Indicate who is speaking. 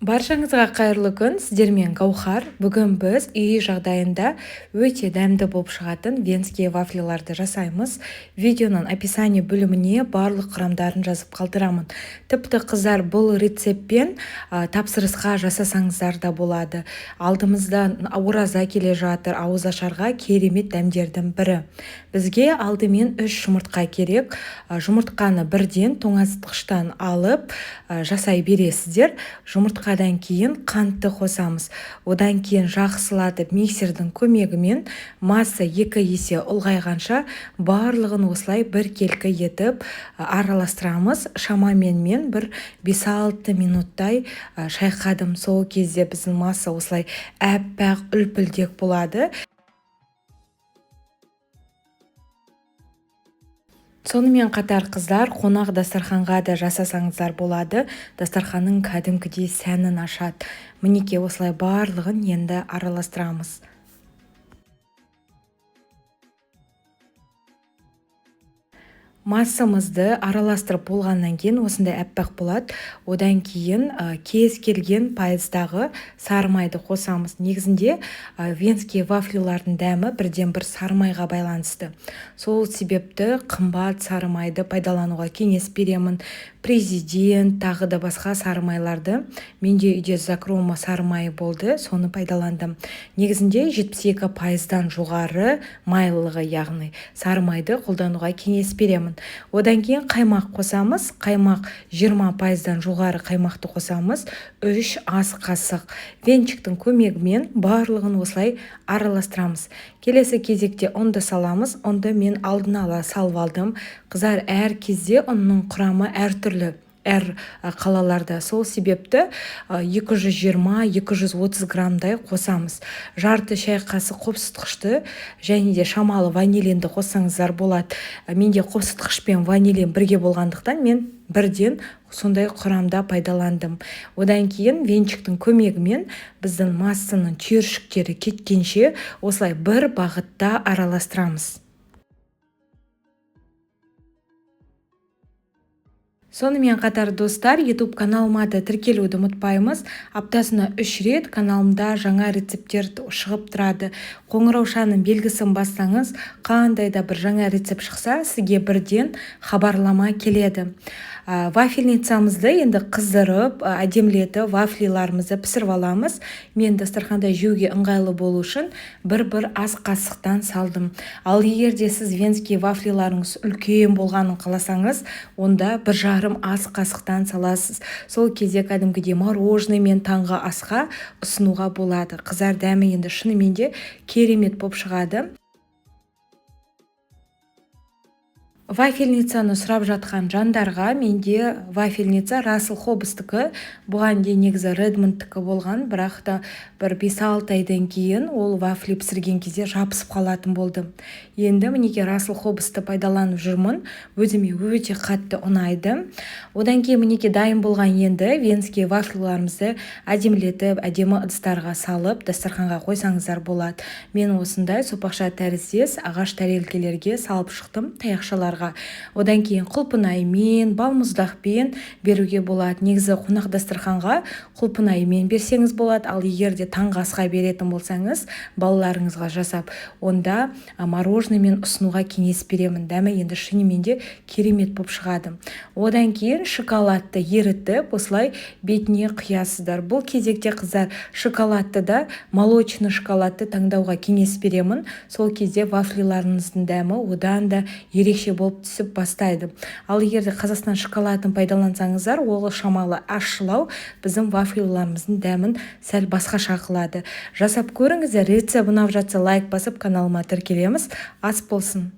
Speaker 1: Баршаңызға қайырлы күн, сіздермен Гаухар. Бүгін біз үй жағдайында өте дәмді болып шығатын венский вафлиларды жасаймыз. Видеоның описание бөліміне барлық құрамдарын жазып қалдырамын. Тіпті қыздар, бұл рецептпен тапсырысқа жасасаңыздар да болады. Алдымызда ораза келе жатыр, ауыз ашарға керемет дәмдердің бірі. Бізге алдымен 3 жұмыртқа керек. Жұмыртқаны бірден тоңазытқыштан алып жасай бересіздер. Жұмыртқадан кейін қантты қосамыз. Одан кейін жақсылатып миксердің көмегімен масса 2 есе ұлғайғанша барлығын осылай біркелкі етіп араластырамыз. Шамамен мен бір 5-6 минуттай шайқадым. Сол кезде біздің масса осылай әппақ үлпілдек болады. Сонымен қатар қыздар, қонақ дастарханға да жасасаңыздар болады. Дастарханның кәдімгідей сәнін ашады. Мінекей осылай барлығын енді араластырамыз. Массамызды араластырып болғаннан кейін осындай әппақ болады. Одан кейін кез келген пайыздағы сары майды қосамыз. Негізінде венский вафлилардың дәмі бірден бір сары майға байланысты. Сол себепті қымбат сары майды пайдалануға кеңес беремін. Президент, тағы да басқа сары майларды. Менде үйде Закрома сары майы болды, соны пайдаландым. Негізінде 72%-дан жоғары майлылығы, яғни сары майды қолдануға кеңес беремін. Одан кейін қаймақ қосамыз. Қаймақ 20%-дан жоғары қаймақты қосамыз. 3 ас қасық. Венчиктің көмегімен барлығын осылай араластырамыз. Келесі кезекте ұнды саламыз. Ұнды мен алдын ала салып алдым. Қыздар, әр кезде ұнның құрамы әртүрлі әр қалаларда. Сол себепті 220-230 граммдай қосамыз. Жарты шай қасық қопсытқышты және де шамалы ванилинді қоссаңыздар болады. Менде қопсытқыш пен ванилин бірге болғандықтан мен бірден сондай құрамда пайдаландым. Одан кейін венчиктің көмегімен біздің массаның түйіршіктері кеткенше осылай бір бағытта араластырамыз. Сонымен қатар, достар, YouTube каналыма да тіркелуді ұмытпаймыз. Аптасына 3 рет каналымда жаңа рецепттер шығып тұрады. Қоңыраушаның белгісін бассаңыз, қандай да бір жаңа рецепт шықса, сізге бірден хабарлама келеді. Вафельницамызды енді қыздырып, әдемілетіп вафлиларымызды пісіріп аламыз. Мен дастарханда жеуге ыңғайлы болу үшін бір-бір ас қасықтан салдым. Ал егер де сіз венский вафлиларыңыз үлкен болғанын қаласаңыз, онда 1,5 ас қасықтан саласыз. Сол кезде кәдімгідей мороженое мен таңғы асқа ұсынуға болады. Қыздар, дәмі енді шынымен де керемет болып шығады. Вафельницаны сұрап жатқан жандарға, менде вафельница Russell Hobbs-тікі. Бұған дейін негізі Redmond-тікі болған, бірақ та бір 5-6 айдан кейін ол вафли пісірген кезде жабысып қалатын болды. Енді мінекей Russell Hobbs-ты пайдаланып жүрмін. Өзіме өте қатты ұнайды. Одан кейін мінекей дайын болған енді венский вафлиларымызды әдемілетіп, әдемі ыдыстарға салып, дастарханға қойсаңыздар болады. Мен осындай сопақша тәріздес ағаш тәрелкелерге салып шықтым, таяқшаларға. Одан кейін құлпынаймен, балмұздақпен беруге болады. Негізі қонақ дастарханға құлпынаймен берсеңіз болады. Ал егер де таңғы асқа беретін болсаңыз, балаларыңызға жасап, онда мороженоемен ұсынуға кеңес беремін. Дәмі енді шынымен де керемет болып шығады. Одан кейін шоколадты ерітіп, осылай бетіне құясыздар. Бұл кезекте, қыздар, шоколадты да молочный шоколадты таңдауға кеңес беремін. Сол кезде вафлиларыңыздың дәмі одан да ерекше болып түсіп бастайды. Ал егер де Қазақстан шоколадын пайдалансаңыздар, ол шамалы ащылау біздің вафлиларымыздың дәмін сәл басқаша қылады. Жасап көріңіздер. Рецепт ұнап жатса, лайк басып, каналыма тіркелеміз. Ас болсын.